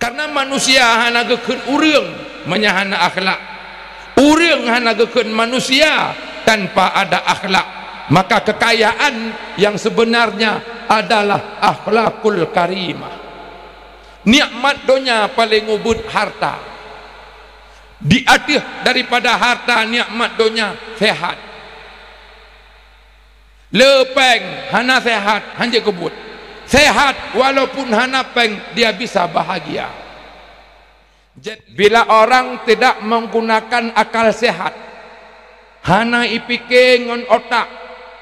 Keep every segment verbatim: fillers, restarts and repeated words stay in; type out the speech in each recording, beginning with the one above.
Karena manusia hana geukheun ureuëng meunyo hana akhlak. Ureuëng hana geukheun manusia tanpa ada akhlak. Maka kekayaan yang sebenarnya adalah akhlakul karimah. Nikmat donya paling ubit harta. Di ateueh daripada harta nikmat donya, sehat. Le péng hana sehat, hanjeuet keu buet. Sehat walaupun hana péng, dia bisa bahagia. Jad-, bila orang tidak menggunakan akal sehat, hana ipike ngon otak,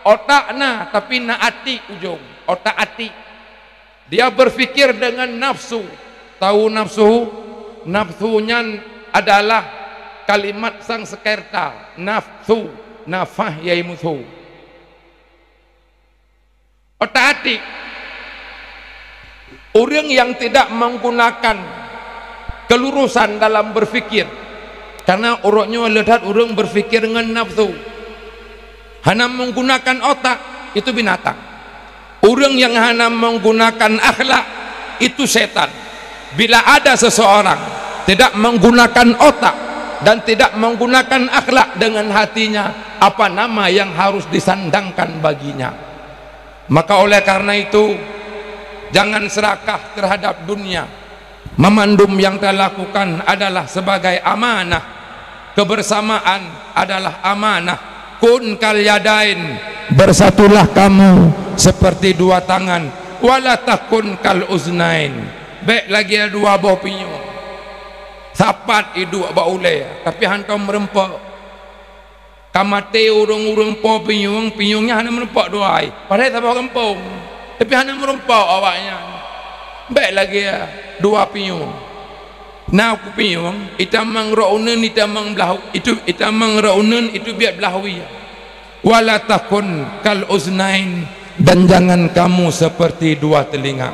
otak na tapi na atik ujong, otak atik. Dia berpikir dengan nafsu. Tahu nafsu? Nafsu nyan adalah kalimat Sanskerta, nafsu, nafah yaimusu. Otak atik. Ureuëng yang tidak menggunakan kelurusan dalam berpikir, karena uroe nyoe le that ureuëng berpikir ngon nafsu, hana menggunakan otak, itu binatang. Ureuëng yang hana menggunakan akhlak, itu setan. Bila ada seseorang tidak menggunakan otak dan tidak menggunakan akhlak dengan hatinya, apa nama yang harus disandangkan baginya? Maka oleh karena itu, jangan serakah terhadap dunia. Memandum yang kita lakukan adalah sebagai amanah. Kebersamaan adalah amanah. Kun kal yadain, bersatulah kamu seperti dua tangan. Wala takun kal uznain, bék lagée dua boh pinyueng. Sapat iduek bak ulée, tapi hantom meureumpok. Ka maté ureuëng-ureuëng po pinyueng, pinyueng nyan hana meureumpok dua ai. Padahai saboh gampông, tapi hana meureumpok awaknyan. Bék lagée dua pinyueng. Na ku pinyueng, itamang rok uneun, itamang blah, itu, itamang rok uneun, itu biet blah wie. Wala takun kal uznain, dan jangan kamu seperti dua telinga.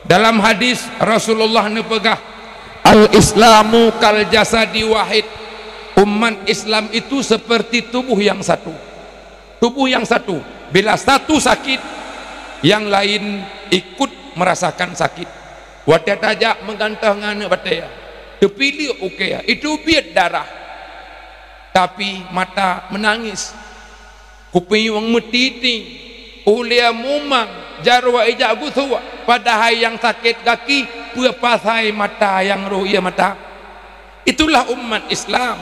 Dalam hadis Rasulullah neupeugah, "Al-Islamu kal jasadi wahid." Umat Islam itu seperti tubuh yang satu. Tubuh yang satu, bila satu sakit, yang lain ikut merasakan sakit. Watée tajak meugantoh ngon aneuk batée, teupileuk ukée, itu biet darah. Tapi mata menangis. Kupinyueng meutiti, ulée mumang, jaroe ijak gusok, padahai nyang sakét gaki, peue pasai mata nyang roh ie mata. Itulah umat Islam,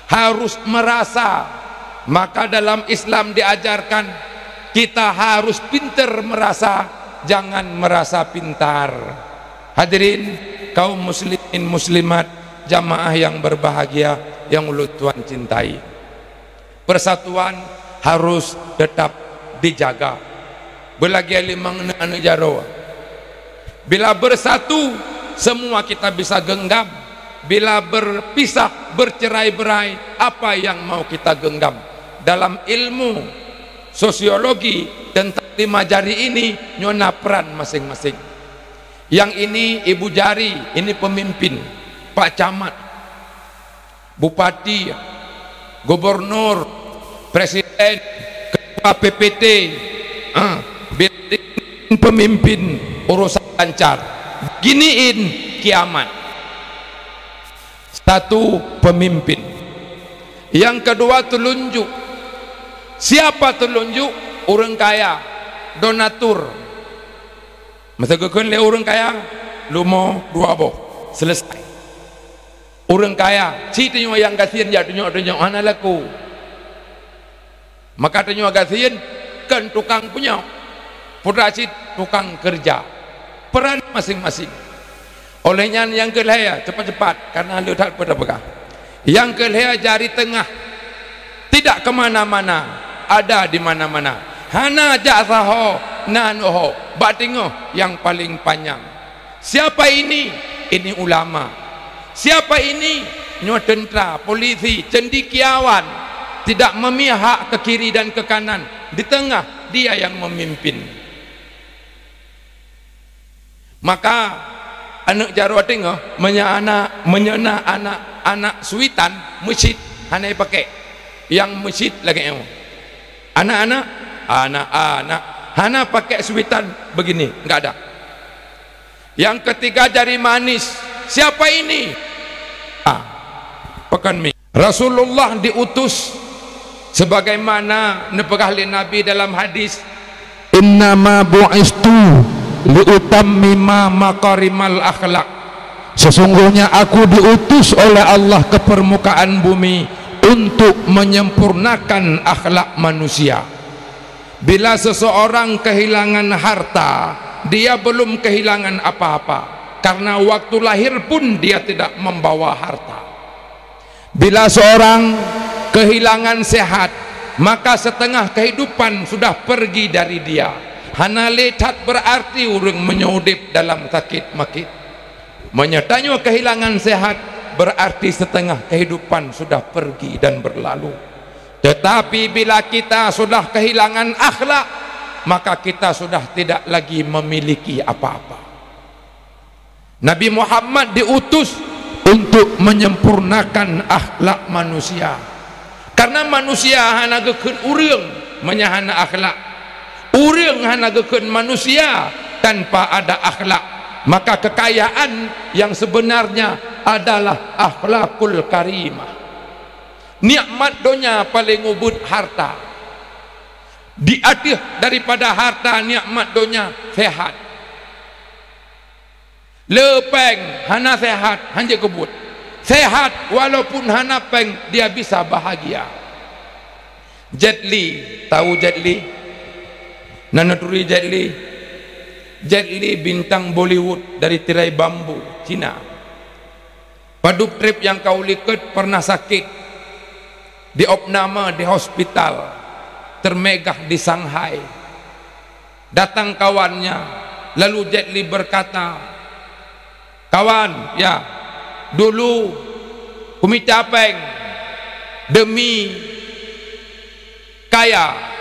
harus merasa. Maka dalam Islam diajarkan, kita harus pinter merasa, jangan merasa pintar. Hadirin kaum muslimin muslimat, jamaah yang berbahagia yang ulôn tuan cintai. Persatuan harus tetap dijaga. Beulagée limong aneuk jaroe. Bila bersatu, semua kita bisa genggam. Bila berpisah, bercerai-berai, apa yang mau kita genggam? Dalam ilmu sosiologi, tentang lima jari ini, nyoe na peran masing-masing. Yang ini ibu jari, ini pemimpin, Pak Camat, Bupati, Gubernur, Presiden, Ketua P P T, ah, bila pemimpin, urusan lancar. Giniin kiamat. Satu pemimpin. Yang kedua telunjuk. Siapa telunjuk? Ureuëng kaya, donatur. Masa geukheun lé ureuëng kaya, lumo dua boh, selesai. Ureuëng kaya, ci tunyok nyang gasien jak tunyok-tunyok, hana laku. Maka tunyok gasien, kon tukang punyok, putra cit tukang kerja. Peran masing-masing. Oleh nyan nyang keulhée, cepat-cepat, karena le that peue tapeugah. Nyang keulhée jari teungoh, tidak ke mana-mana, ada di mana-mana. Hana jak saho, na nyoe ho, bak teungoh nyang paling panyang. Siapa ini? Ini ulama. Siapa ini? Nyoe tentara, polisi, cendekiawan. Tidak memihak ke kiri dan ke kanan. Di tengah, dia yang memimpin. Maka, aneuk jaroe teungoh, meunyoe aneuk, meunyoe na aneuk, aneuk suitan, meucit, hana jipakék. Nyang meucit lagée nyoe. Anak-anak, anak-anak, hana pakai suitan begini, enggak ada. Yang ketiga jari manis. Siapa ini? Ah, pekan mi. Rasulullah diutus sebagaimana neupeugah lé Nabi dalam hadis, "Innama bu'istu liutammima makarimal akhlak." Sesungguhnya aku diutus oleh Allah ke permukaan bumi untuk menyempurnakan akhlak manusia. Bila seseorang kehilangan harta, dia belum kehilangan apa-apa, karena waktu lahir pun dia tidak membawa harta. Bila seorang kehilangan sehat, maka setengah kehidupan sudah pergi dari dia. Hana lé that berarti ureuëng meunyoe udeb dalam sakit makit. Meunyoe tanyoe kehilangan sehat, berarti setengah kehidupan sudah pergi dan berlalu. Tetapi bila kita sudah kehilangan akhlak, maka kita sudah tidak lagi memiliki apa-apa. Nabi Muhammad diutus untuk menyempurnakan akhlak manusia. Karena manusia hana geukheun ureuëng meunyo hana akhlak. Ureuëng hana geukheun manusia tanpa ada akhlak. Maka kekayaan yang sebenarnya adalah akhlakul karimah. Nikmat donya paling ubit harta. Di ateueh daripada harta nikmat donya sehat. Le péng hana sehat, hanjeuet keubuet. Sehat walaupun hana péng, dia bisa bahagia. Jet Li, tahu Jet Li? Na neuturi Jet Li? Jet Li bintang Bollywood dari tirai bambu Cina. Padub treb nyang ka u likot pernah sakit, di opname di hospital termegah di Shanghai. Datang kawannya, lalu Jet Li berkata, "Kawan, ya, dulu kumita péng demi kaya.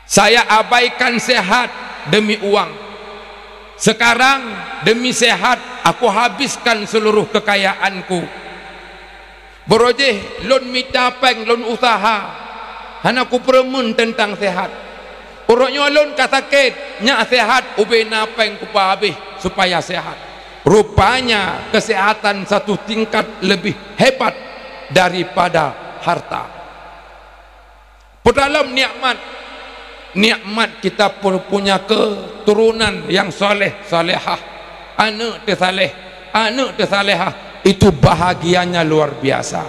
Saya abaikan sehat demi uang. Sekarang demi sehat aku habiskan seluruh kekayaanku. Barô jih lôn mita péng lôn usaha, hana kupeureumeun teuntang sehat. Uroe nyoe lôn ka sakét, nyak sehat ubé na péng kupeuhabéh supaya sehat." Rupanya kesehatan satu tingkat lebih hebat daripada harta. Peue lom nikmat, nikmat kita pu-, punya keturunan yang saleh, salehah, aneuëk teusaleh, aneuëk teusalehah, itu bahagianya luar biasa.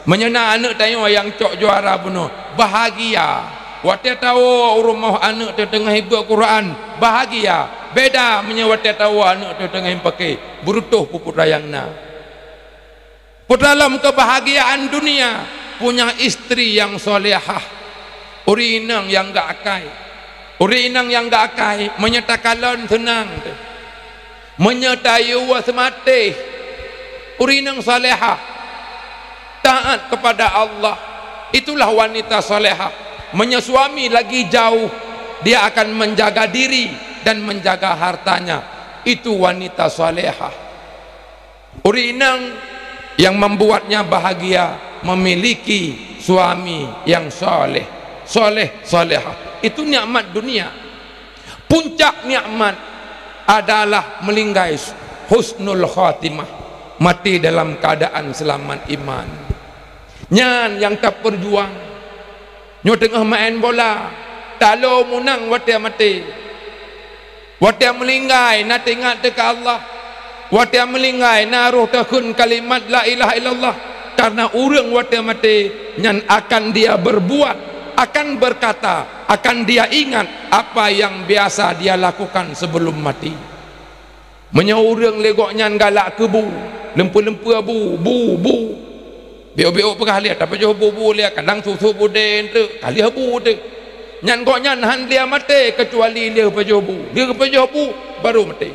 Meunyoe na aneuëk tanyoe nyang cok juara bunoe, bahagia. Watée tawoe u rumoh aneuëk teuh teungoh ibaca Quran, bahagia. Beda meunyoe watée tawoe aneuëk teuh teungoh ipaké, beureutoh peue-peue nyang na. Peue lom kebahagiaan dunia, punya istri yang salehah. Ureuëng inong nyang gak akai. Ureuëng inong nyang gak akai, meunyoe takalon seunang teuh. Meunyoe tayue seumatéh, ureuëng inong salehah, taat kepada Allah, itulah wanita salehah. Meunyoe suami lagi jauh, dia akan menjaga diri dan menjaga hartanya. Itu wanita salehah. Ureuëng inong yang membuatnya bahagia memiliki suami yang saleh, saleh, salehah. Itu nikmat dunia. Puncak nikmat adalah meulinggai husnul khatimah, mati dalam keadaan selamat iman. Nyan nyang tapeujuang. Nyoe teungoh maén bola, talo meunang watée maté. Watée meulinggai na teuingat teuka Allah. Watée meulinggai na roh takheun kalimat la ilaha illallah. Karena ureuëng watée maté nyan akan dia berbuat, akan berkata, akan dia ingat apa yang biasa dia lakukan sebelum mati. Meunyoe ureuëng lé gobnyan galak keu bu, lumpue-lumpue bu, bu, bu. Biôk-biôk peugah lé, tapajoh bu-bu lé, kadang susu bu deh teuk, ka lheueh bu teuk. Nyan gobnyan hán lé maté keucuali lheueh pajoh bu. Lheueh pajoh bu, barô maté.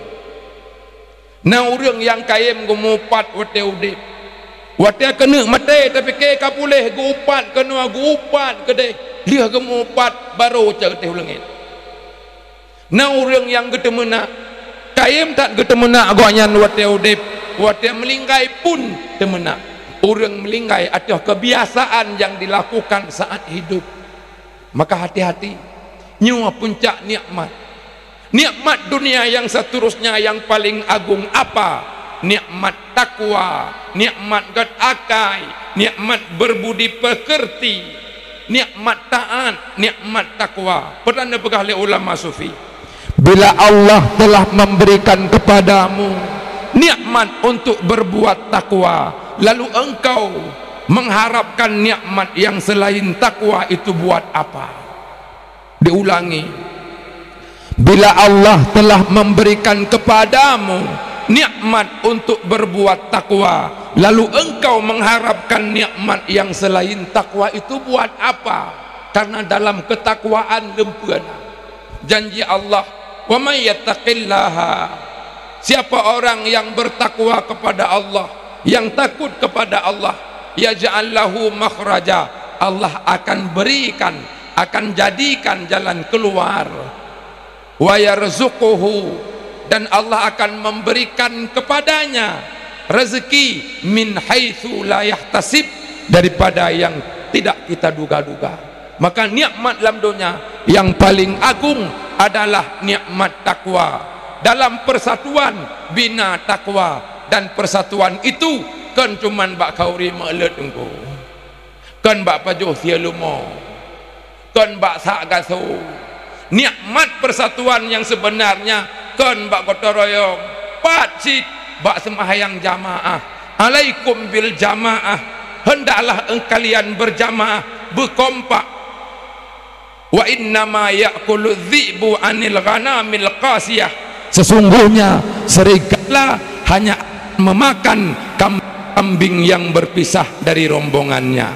Na ureuëng nyang kayém geumupat watée udeb. Watée keuneuk maté, tapike ka puléh, geuupat keunoe, geuupat keudeh. Lheueh geumupat, barô cok teuh u langét. Na ureuëng nyang geuteumeunak, kayém that geuteumeunak gobnyan watée udeb, watée meulinggai pun teumeunak. Ureuëng meulinggai ateueh kebiasaan nyang dilakukan saat hidup. Maka hati-hati, nyoe puncak nikmat. Nikmat dunia yang seterusnya yang paling agung apa? Nikmat takwa, nikmat gét akai, nikmat berbudi pekerti, nikmat taat, nikmat takwa. Pernah dipeugah lé ulama sufi, "Bila Allah telah memberikan kepadamu nikmat untuk berbuat takwa, lalu engkau mengharapkan nikmat yang selain takwa itu buat apa?" Diulangi, "Bila Allah telah memberikan kepadamu nikmat untuk berbuat takwa, lalu engkau mengharapkan nikmat yang selain takwa itu buat apa?" Karena dalam ketakwaan leumpeu na janji Allah, "Wa may yattaqillaha," siapa orang yang bertakwa kepada Allah, yang takut kepada Allah, "yaj'al lahu makhraja," Allah akan berikan, akan jadikan jalan keluar, "wa yarzuquhu," dan Allah akan memberikan kepadanya rezeki, "min haitsu la yahtasib," daripada yang tidak kita duga-duga. Maka nikmat lam dunia yang paling agung adalah nikmat takwa. Dalam persatuan bina takwa, dan persatuan itu kon cuman bak khauri meulet teungku. Kon bak pajoh sie leumo, kon bak sak gasoe. Nikmat persatuan yang sebenarnya kon bak gotong royong, pat cit bak seumayang jamaah. "Alaikum bil jamaah," hendaklah kalian berjamaah, berkompak. "Wa innama ya'kulu dzi'bu anil ghanamil qasiyah," sesungguhnya serigala hanya memakan kam-, kambing yang berpisah dari rombongannya.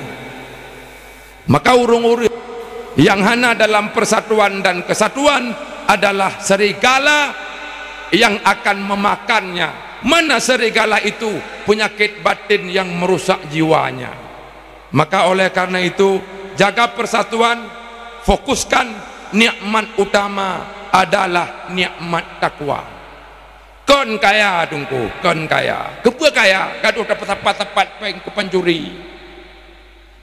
Maka ureuëng-ureuëng yang hana dalam persatuan dan kesatuan adalah serigala yang akan memakannya. Mana serigala itu? Penyakit batin yang merusak jiwanya. Maka oleh karena itu, jaga persatuan, fokuskan nikmat utama adalah nikmat takwa. Kon kaya teungku, kon kaya. Keupeue kaya? Gadoh tapeusapat-sapat péng keu pancuri.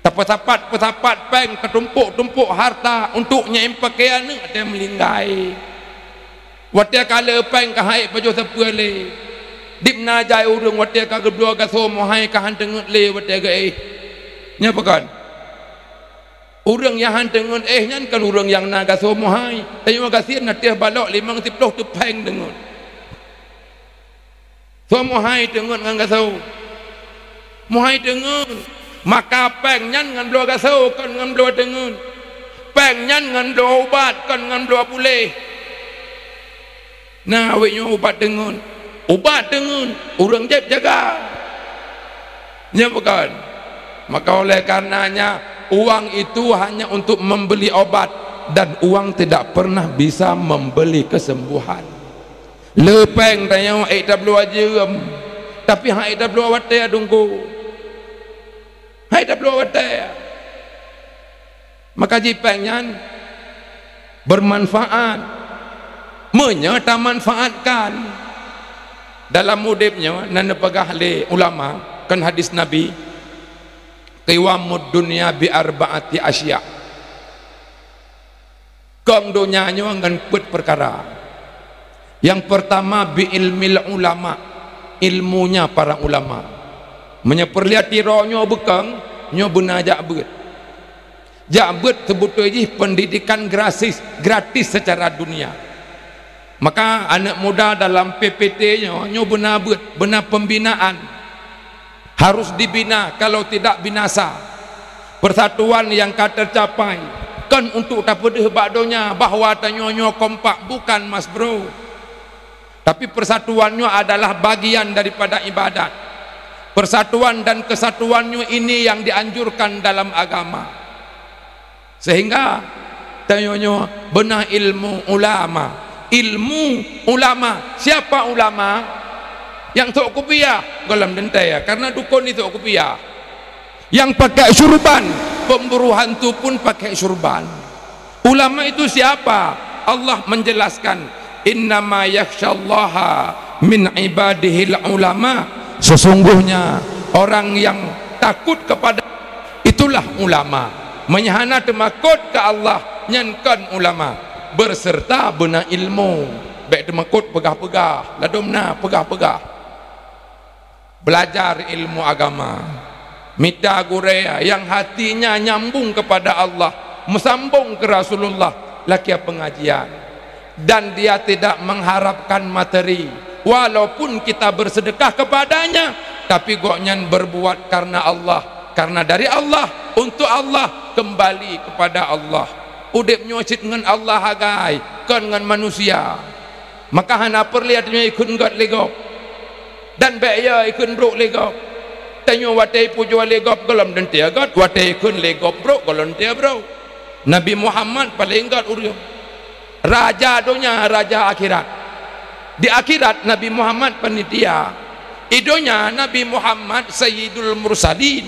Tapeusapat-peusapat péng, tatumpok-tumpok harta untuk nyan pakaian aneuk teuh meulinggai. Watée ka le péng ka han ék pajoh sapeue lé. Dibna jai ureuëng watée ka geubloe gasoe meuhai ka han teungeut lé watée geuéh. Nyan pakon? Ureuëng nyang han teungeut éh nyan kon ureuëng nyang na gasoe meuhai. Tanyoe gasien na teuh balok limong siploh teupéng teungeut. Soe meuhai teungeut ngon gasoe? Meuhai teungeut. Maka péng nyan ngon bloe gasoe kon ngon bloe teungeut. Péng nyan ngon bloe ubat kon ngon bloe puléh. Na awék nyoe ubat teungeut. Ubat teungeut, ureuëng jép jaga. Nyan bukan? Maka oleh karenanya, uang itu hanya untuk membeli obat, dan uang tidak pernah bisa membeli kesembuhan. Le péng tanyoe han ék tabloe jeuem, tapi han ék tabloe watée teungku. Han ék tabloe watée. Maka jih péng nyan bermanfaat meunyoe tamanfaatkan. Dalam udeb nyoe na neupeugah lé ulama, kon hadis Nabi, "Qiwamud dunya bi arba'ati asya." Kong donya nyoe ngon peuet peukara. Nyang peurtama bi ilmil ulama, ilmunya para ulama. Meunyoe peulihat tiroe nyoe beukong, nyoe beuna jak beuet. Jak beuet seubeutôi jih pendidikan gratis, gratis secara dunia. Maka aneuk muda dalam P P T nyoe, nyoe beuna beuet, beuna pembinaan. Harus dibina, kalau tidak binasa. Persatuan yang ka tercapai kon untuk tapeudeuh bak donya bahwa tanyoe nyoe kompak, bukan, mas bro. Tapi persatuan nyoe adalah bagian daripada ibadat. Persatuan dan kesatuan nyoe ini yang dianjurkan dalam agama. Sehingga tanyoe nyoe beuna ilmu ulama. Ilmu ulama. Siapa ulama? Nyang sok kupiah gohlom teuntée, karena dukon nyan sok kupiah. Nyang pakai syurban, pemburu hantu pun pakai syurban. Ulama itu siapa? Allah menjelaskan, "Innama yakhsyallaha min ibadihil ulama." Sesungguhnya orang yang takut kepada itulah ulama. Meunyoe hana teumakot keu Allah, nyan kon ulama. Berserta beuna ilmu, bék teumakot peugah-peugah, ladom na peugah-peugah. Belajar ilmu agama, mita gurée nyang hatinya nyambung kepada Allah, meusambong keu Rasulullah, lakée pengajian. Dan dia tidak mengharapkan materi. Walaupun kita bersedekah kepadanya, tapi gobnyan berbuat karena Allah, karena dari Allah, untuk Allah, kembali kepada Allah. Udeb nyoe cit ngon Allah hagai, kon ngon manusia. Maka hana peureulée tanyoe ikheun gét lé gob, dan bék ya ikheun brok lé gob. Tanyoe watée ipujoe lé gob gohlom teuntée gét, watée ikheun lé gob brok gohlom teuntée brok. Nabi Muhammad paleng gét ureuëng. Raja donya, raja akhirat. Di akhirat Nabi Muhammad panitia. Di donya Nabi Muhammad sayyidul mursalin,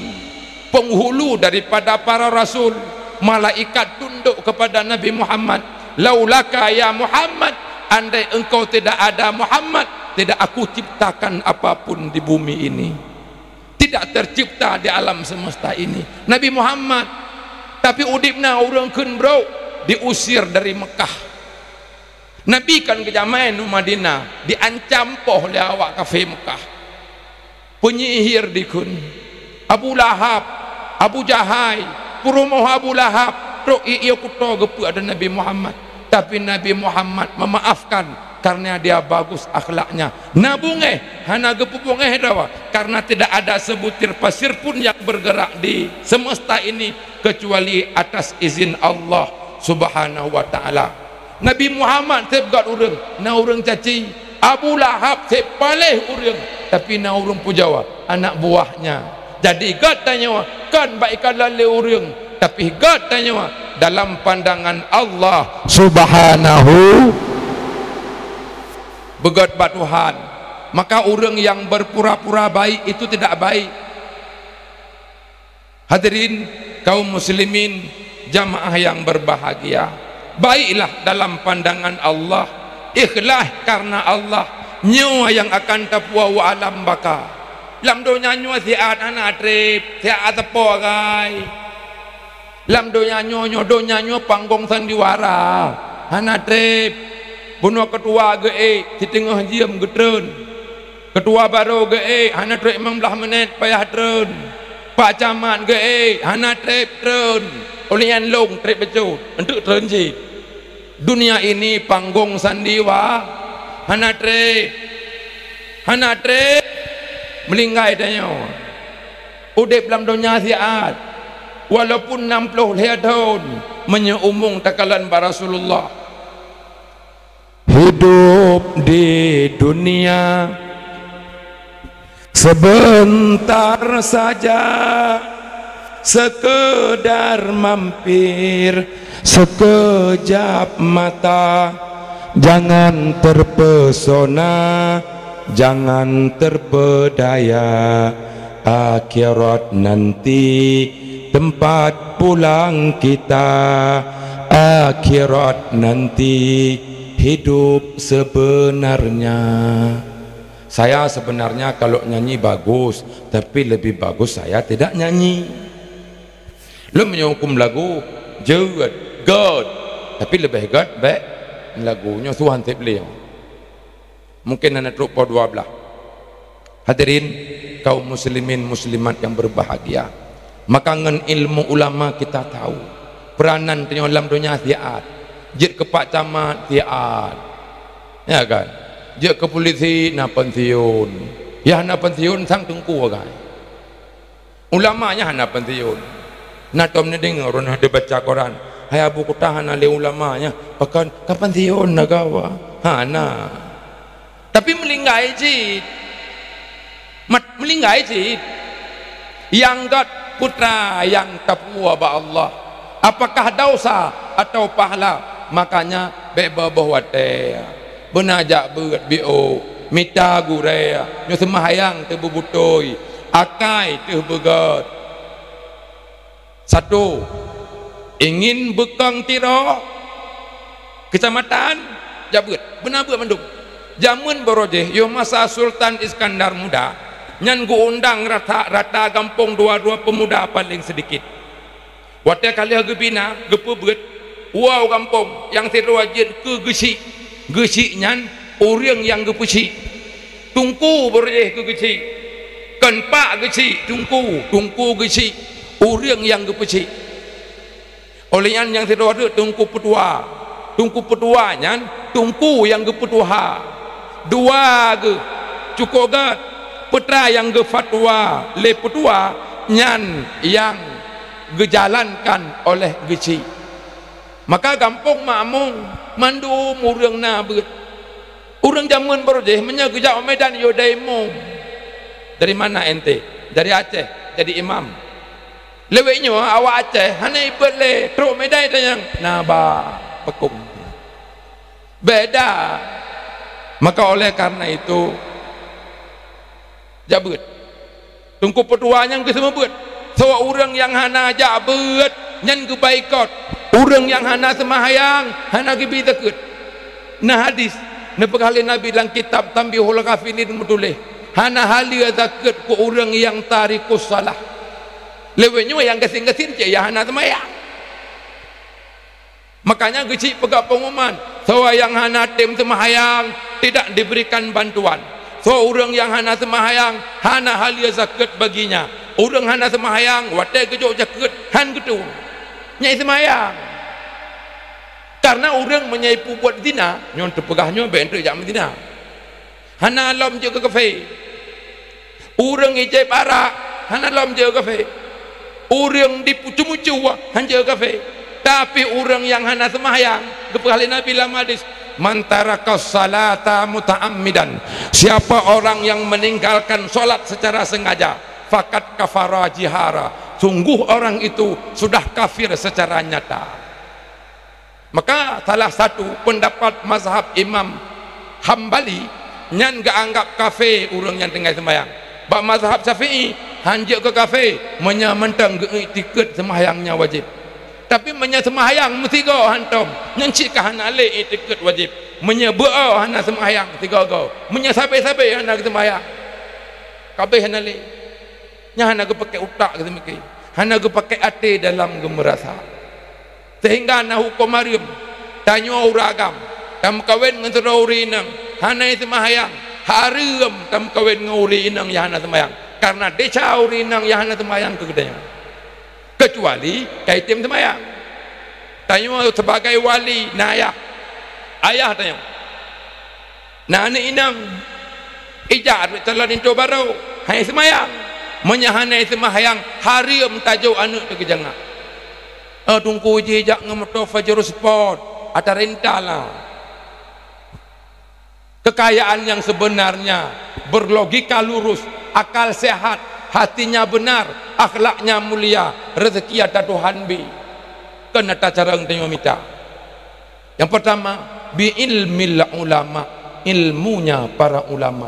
penghulu daripada para rasul. Malaikat tunduk kepada Nabi Muhammad, "Laulaka ya Muhammad, andai engkau tidak ada Muhammad, tidak aku ciptakan apapun di bumi ini. Tidak tercipta di alam semesta ini." Nabi Muhammad, tapi udeb na ureuëng kheun brok, diusir dari Mekah. Nabi kan geujamai u Madinah, diancam poh lé awak kafé Mekah. Penyihir dikheun. Abu Lahab, Abu Jahai, peurumoh Abu Lahab, trok ié kuto geupeu ada Nabi Muhammad. Tapi Nabi Muhammad memaafkan karena dia bagus akhlaknya. Na beungéh, hana geupeubeungéh droe, karena tidak ada sebutir pasir pun yang bergerak di semesta ini kecuali atas izin Allah Subhanahu wa Ta'ala. Nabi Muhammad seb gét ureuëng, na ureuëng caci. Abu Lahab seb paléh ureuëng, tapi na ureuëng pujoe, anak buahnya. Jadi gét tanyoe kon bak ikalon lé ureuëng, tapi gét tanyoe dalam pandangan Allah Subhanahu. Beugét bak Tuhan. Maka ureuëng yang berpura-pura baik itu tidak baik. Hadirin kaum muslimin, jamaah yang berbahagia, baiklah dalam pandangan Allah, ikhlas karena Allah, nyoe nyang akan tapuwoe u alam baka. Lam donya nyoe siat hana treb, siat sapo agai. Lam donya nyoe, nyoe donya nyoe panggong sandiwara, hana treb. Bunoe keutua geuék, siteungoh jeuem geutreun. Keutua barô geuék, hana treb limong blaih minét payah treun. Pak Camat geuék, hana treb treun. Ulian lôn treb bacut, eunteuk treun cit. Dunia ini panggong sandiwa-, hana treb. Hana treb. Meulinggai tanyoe. Udeb lam donya siat. Walaupun nam ploh lhée thon, meunyoe umong takalon bak Rasulullah. Hidup di dunia sebentar saja, sekedar mampir sekejap mata. Jangan terpesona, jangan terpedaya. Akhirat nanti tempat pulang kita. Akhirat nanti hidup sebenarnya. Saya sebenarnya kalau nyanyi bagus, tapi lebih bagus saya tidak nyanyi. Lôn meunyoe huköm lagu, jeuet, gét, tapi leubeh gét bék lagu nyoe suhan seb lé. Mungkin hana trok poh dua blaih. Hadirin kaum muslimin muslimat yang berbahagia, maka ngon ilmu ulama kita tahu peranan tanyoe lam donya siat. Jeuet keu pak camat siat, ya kan? Jeuet keu polisi na pensiun, ya na pensiun sang teungku agai. Ulama nyan hana pensiun. Na tom neudeungoe ureuëng hana baca Quran, hai Abu Kuta hana lé ulama nyan, pakon ka pensiun na gawa? Hana. Tapi meulinggai cit. Mat-, meulinggai cit. Nyang gét putra nyang tapuwoe bak Allah. Apakah dosa atau pahala? Makanya bék boh-boh watée. Beuna jak beuet biôk, mita gurée, nyoe seumahyang teuh beubutôi, akai teuh beugét. Satu, ingin beukong tiro keucamatan, jak beuet, beuna beuet mandum. Jameun barô jih, yoh masa Sultan Iskandar Muda, nyan geuundang rata-rata gampông dua-dua peumuda paleng seudikit. Watée ka lheueh geubina, geupeubeuet, Woe u gampông nyang sidroe jeuet keu geuchik. Geuchik nyan ureuëng nyang geupeuchik. Teungku beurujéh keu geuchik. Kon pak geuchik, teungku, teungku geuchik, ureuëng nyang geupeuchik. Óh lheueh nyan nyang sidroe teuk teungku peutua. Teungku peutua nyan teungku nyang geupeutuha. Dua geuh cukôp gét, peutra nyang geufatwa lé peutua nyan nyang geujalankan oleh geuchik. Maka gampông makmum mandum ureuëng na beuet. Ureuëng jameun beurujéh meunyoe geujak u Medan yo dai mum. Dari mana ente? Dari Aceh, jadi imam. Lewat nyoe awak Aceh hana ibeuet lé trok Medan tanyong na ba peukong. Beda. Maka oleh karena itu, jak beuet. Teungku peutua nyang geuseumeubeuet, soe ureuëng nyang hana jak beuet nyan geubaikot. Ureuëng nyang hana seumahyang hana geubi zakeuet. Na hadis neupeugah lé Nabi lam kitab Tanbihul Ghafilin meutuléh, hana haleue zakeuet keu ureuëng nyang tarikus shalah. Lewat nyoe nyang gasien-gasien cit nyang hana seumahyang. Makanya geuchik peugah pengumuman, soe nyang hana tem seumahyang tidak diberikan bantuan. Soe ureuëng nyang hana seumahyang hana haleue zakeuet baginya. Ureuëng hana seumahyang watée geujok zakeuet han geutueng. Nyai seumahyang. Karena ureuëng meunyoe peubuet zina, nyoe teupeugah nyoe bék teuk jak meuzina. Hana lom jeuet keu kafé. Ureuëng ijép arak hana lom jeuet keu kafé. Ureuëng dipucu-mucu han jeuet keu kafé. Tapi ureuëng nyang hana seumahyang, geupeugah lé Nabi lam hadis, "Man taraka salata muta'ammidan." Siapa orang yang meninggalkan salat secara sengaja, faqad kafara jihara. Sungguh orang itu sudah kafir secara nyata. Maka salah satu pendapat mazhab Imam Hambali nyan geuanggap kafé ureuëng nyang tinggai seumayang. Bak mazhab Syafi'i, han jeuet keu kafé meunyoe mantong geuiktikeuet seumayang nyan wajéb. Tapi meunyoe seumayang meusigoe hantom, nyan cit ka hana lé iktikeuet wajéb. Meunyoe beu-o hana seumayang sigoe-goe, meunyoe sabe-sabe hana geuseumayang, kabéh hana lé. Nyan hana geupaké utak geuseumiké, hana geupaké até dalam geumeurasa. Sehingga na huköm hareuem, tanyoe ureuëng agam tameukawen ngon sidroe ureuëng inong hana seumahyang, hareuem tameukawen ngon ureuëng inong nyang hana seumahyang, karena desya ureuëng inong nyang hana seumahyang keu geutanyoe. Kecuali ka item seumahyang. Tanyoe sebagai wali na ayah, ayah tanyoe. Na aneuëk inong, ijak calon linto barô, han seumayang. Meunyoe hana seumayang, hareuem tajok aneuëk teuh keu jangak. Eh, teungku jih jak ngon moto Pajero Sport, ata renta lah. Kekayaan yang sebenarnya berlogika lurus, akal sehat, hatinya benar, akhlaknya mulia, rezeki ata Tuhan bi. Kon ata cara tanyoe mita. Yang pertama, bi ilmil ulama, ilmunya para ulama.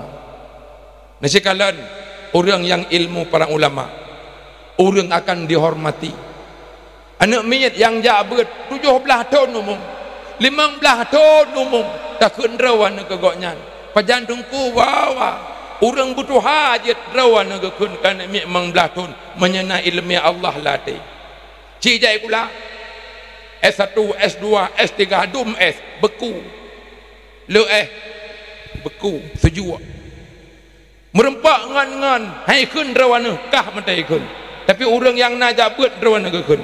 Neusikalon ureuëng nyang ilmu para ulama, ureuëng akan dihormati. Aneuëk miet nyang jak beuet tujoh blaih thon umum, limong blaih thon umum, takheun droe aneuëk keu gobnyan. Pajan teungku wawa, ureuëng beutuha jeuet droe aneuëk geukheun keu aneuëk miet limong blaih thon, meunyoe na iéleumé Allah lam até. Ci jai kula, S satu, S dua, S tiga, dum S, beku. Le S, beku, seujok. Meureumpok ngon-ngon, hai kheun droe aneuëk kah meutai kheun. Tapi ureuëng nyang na jak beuet droe aneuëk geukheun.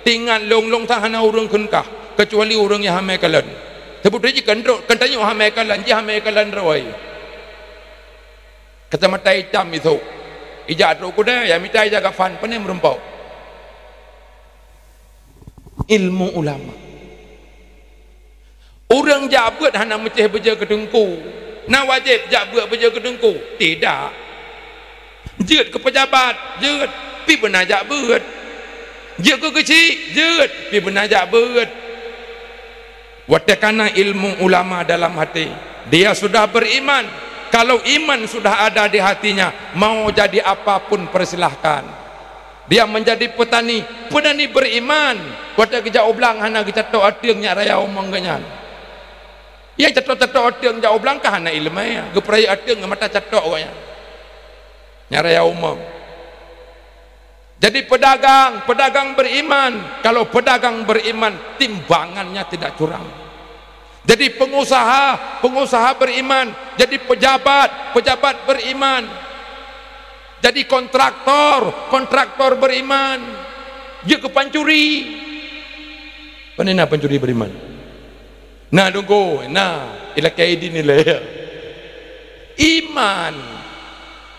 Tingat lôn-lôn sang hana ureuëng kheun kah, kecuali ureuëng nyang hamé kalon. Seubut jih kan droe, kan tanyoe hamé kalon, jih hamé kalon droe. Kacamata itam isok. Ijak trok kudée, ya mita ija gafan, pane meureumpok. Ilmu ulama. Ureuëng jak beuet hana meucéh beujeuet keu teungku. Na wajéb jak beuet beujeuet keu teungku? Tidak. Jeuet keu peujabat, jeuet, pi beuna jak beuet. Jeuet keu geuchik, jeuet, pi beuna jak beuet. Watée kana ilmu ulama dalam hati, dia sudah beriman. Kalau iman sudah ada di hatinya, mau jadi apapun persilahkan. Dia menjadi petani, petani beriman. Watée geujak u blang hana geucatok ateueng nyak raya umong geuhnyan. Nyang catok-catok ateueng jak u blang ka hana iéleumé, geupeurayeuk ateueng ngon mata catok gobnyan. Nyak raya umong. Jadi pedagang, pedagang beriman. Kalau pedagang beriman, timbangannya tidak curang. Jadi pengusaha, pengusaha beriman. Jadi pejabat, pejabat beriman. Jadi kontraktor, kontraktor beriman. Jeuet keu pancuri. Pane na pancuri beriman? Na donggo, na ilakée idin ilée. Iman.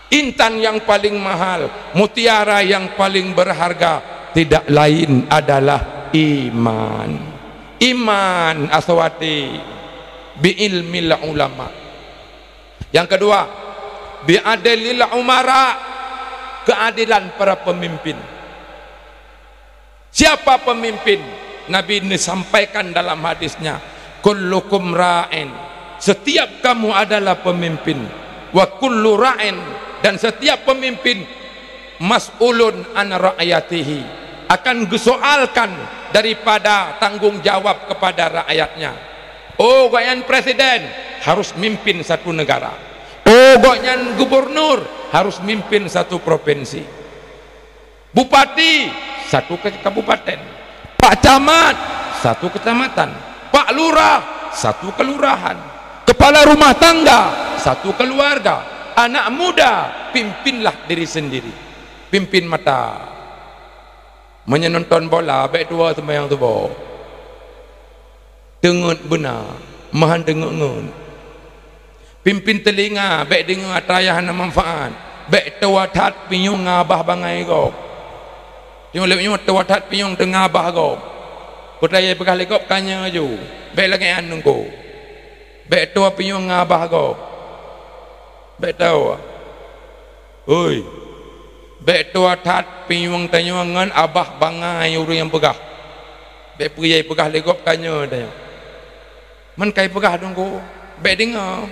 Intan yang paling mahal, mutiara yang paling berharga tidak lain adalah iman. Iman, aswati, bi ilmil ulama. Yang kedua, bi adlil umara, keadilan para pemimpin. Siapa pemimpin? Nabi disampaikan dalam hadisnya, "Kullukum ra'in." Setiap kamu adalah pemimpin. "Wa kullu ra'in," dan setiap pemimpin, "mas'ulun an ra'yatihi," akan geusoalkan daripada tanggung jawab kepada rakyatnya. Oh, gobnyan presiden, harus mimpin satu negara. Oh, gobnyan gubernur, harus mimpin satu provinsi. Bupati, satu ke-, kabupaten. Pak Camat, satu kecamatan. Pak Lurah, satu kelurahan. Kepala rumah tangga, satu keluarga. Anak muda, pimpinlah diri sendiri. Pimpin mata. Meunyoe nonton bola, bék tuwoe seumayang suboh. Teungeut beuna, meuhan teungeut-ngeut. Pimpin teulinga, bék deungoe atra nyang hana manfaat. Bék tuwoe that pinyueng ngon abah bangai gob. Teungoh lé nyoe tuwoe that pinyueng teungoh abah gob. Peue nyang peugah lé gob ka nyoe ju. Bék lagée nyan teungku. Bék tuwoe pinyueng ngon abah gob. Bék tuwoe. Oi. Bék tuwoe that pinyueng tanyoe ngon abah bangai ureuëng nyang peugah. Bék peue nyang peugah lé gob ka nyoe tanyoe. Man kai peugah teungku, bék deungoe.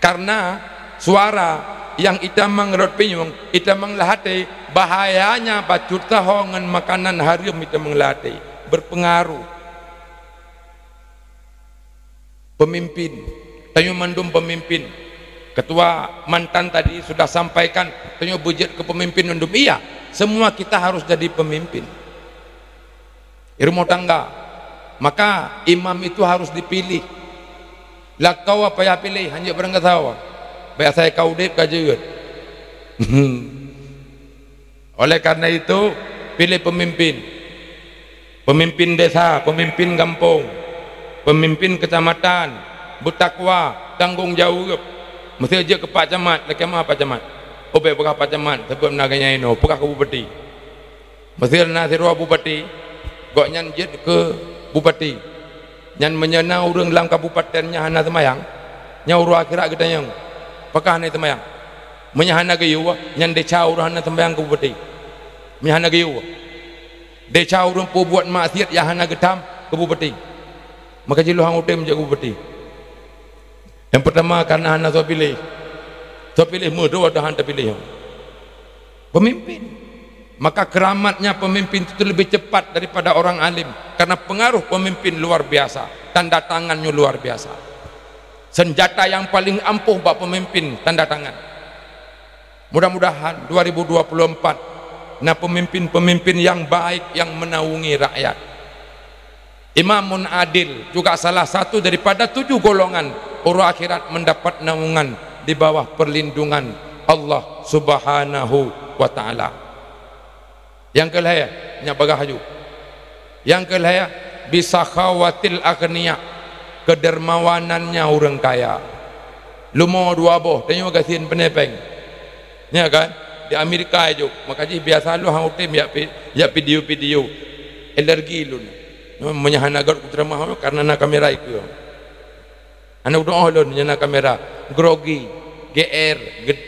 Karena suara nyang itamong rot pinyueng, itamong lam até, bahayanya bacut sahoe ngon makanan hareuem itamong lam até, berpengaruh. Pemimpin, tanyoe mandum pemimpin. Ketua mantan tadi sudah sampaikan, tanyoe beujeuet keu pemimpin mandum. Iya, semua kita harus jadi pemimpin. Di rumah tangga, maka imam itu harus dipilih. Lakoe payah piléh, hanjeuet barangkasoe. Bék asai ka udeb ka jeuet. Oleh karena itu, pilih pemimpin. Pemimpin desa, pemimpin gampông, pemimpin kecamatan, beutakwa, tanggong jaweueb. Meusé jeuet keu Pak Camat, lakée meu'ah Pak Camat. Oh, bék peugah Pak Camat, sabab na geuhnyan inoe, peugah keu bupati. Meusé na sidroe bupati, gobnyan jeuet keu bupati. Nyan meunyoe na ureuëng lam kabupaten nyang hana seumayang, nyan uroe akhirat geutanyong, "Pakon hana seumayang?" Meunyoe hana geuyue, nyan desya ureuëng hana seumayang keu bupati. Meunyoe hana geuyue, desya ureuëng peubuet maksiat nyang hana geutam keu bupati. Maka jih lôn han kutem jeuet keu bupati. Nyang peurtama, karena hana soe piléh. Soe piléh meudua dan hana tapiléh. Pemimpin. Maka keramatnya pemimpin itu lebih cepat daripada orang alim, karena pengaruh pemimpin luar biasa, tanda tangannya luar biasa. Senjata yang paling ampuh bak pemimpin, tanda tangan. Mudah-mudahan dua ribu dua puluh empat na pemimpin-pemimpin yang baik yang menaungi rakyat. Imamun adil juga salah satu daripada tujuh golongan uroe akhirat mendapat naungan di bawah perlindungan Allah Subhanahu wa Ta'ala. Nyang keulhée, nyak peugah laju. Nyang keulhée, bisakhawatil aghnia, kedermawanannya ureuëng kaya. Leumo dua boh, tanyoe gasien peuneupeng. Nya kan? Di Amerika jok, maka jih biasa lôn han kutem jak pi-, jak video-video. Alergi lôn. Meunyoe hana göt kuceramah, karena na kamera ikeue. Hana kudoh lôn nyang na kamera. Grogi, G R, ge-,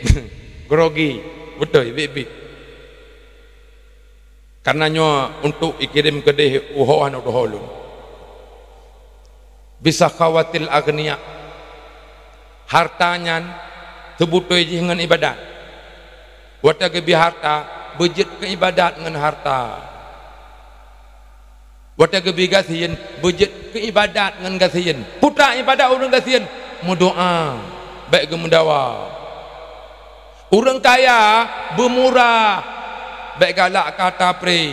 grogi. Beutôi, bit-bit. Karena nyoe untuk ikirém keudeh uho hana udoh lôn. Bisakhawatil aghnia. Harta nyan teubeutôi jih ngon ibadat. Watée geubri harta, beujeuet keu ibadat ngon harta. Watée geubri gasien, beujeuet keu ibadat ngon gasien. Putra ibadat ureuëng gasien, meudoá, bék geumeudawa. Ureuëng kaya beumurah, Bék galak kata pré.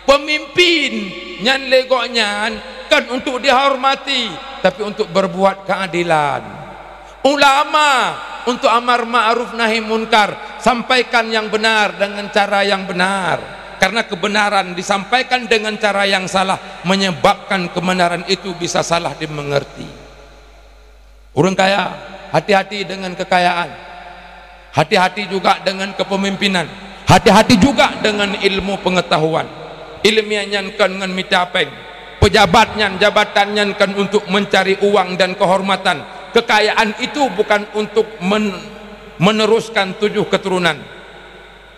Pemimpin nyan lé gobnyan kon untuk dihormati, tapi untuk berbuat keadilan. Ulama untuk amar ma'ruf nahi munkar, sampaikan yang benar dengan cara yang benar. Karena kebenaran disampaikan dengan cara yang salah menyebabkan kebenaran itu bisa salah dimengerti. Ureuëng kaya, hati-hati dengan kekayaan. Hati-hati juga dengan kepemimpinan. Hati-hati juga dengan ilmu pengetahuan. Ilmiah nyan kon ngon mita péng. Pejabat nyan, jabatan nyan kon untuk mencari uang dan kehormatan. Kekayaan itu bukan untuk men-, meneruskan tujuh keturunan.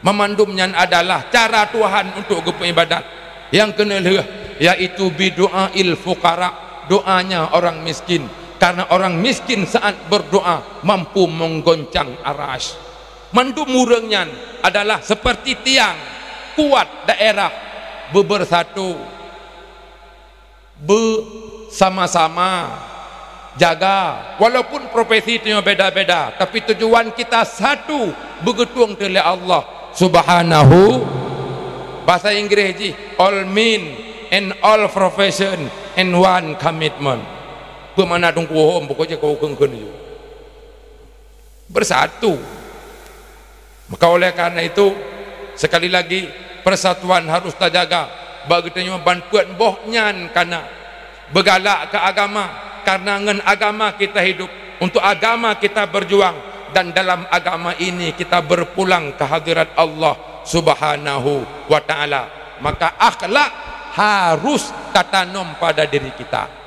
Mamandum nyan adalah cara Tuhan untuk geupeuibadat. Nyang keuneulheueh, yaitu bidu'ail fuqara, doanya orang miskin. Karena orang miskin saat berdoa mampu menggoncang arasy. Mandum ureuëng nyan adalah seperti tiang kuat daerah, beubersatu, beusama-sama jaga. Walaupun profesi tanyoe beda-beda, tapi tujuan kita satu, beugeutueng teuh lé Allah Subhanahu. Bahasa Inggréh jih, all men and all profession and one commitment. Peue makna dungkuhom, pokok jih kau kheun-kheun ju. Bersatu. Maka oleh karena itu, sekali lagi, persatuan harus tajaga. Bak geutanyoe ban peuet boh nyan kana beugalak keu agama, karena ngon agama kita hidup, untuk agama kita berjuang, dan dalam agama ini kita berpulang ke hadirat Allah Subhanahu wa Ta'ala. Maka akhlak harus tatanom pada diri kita.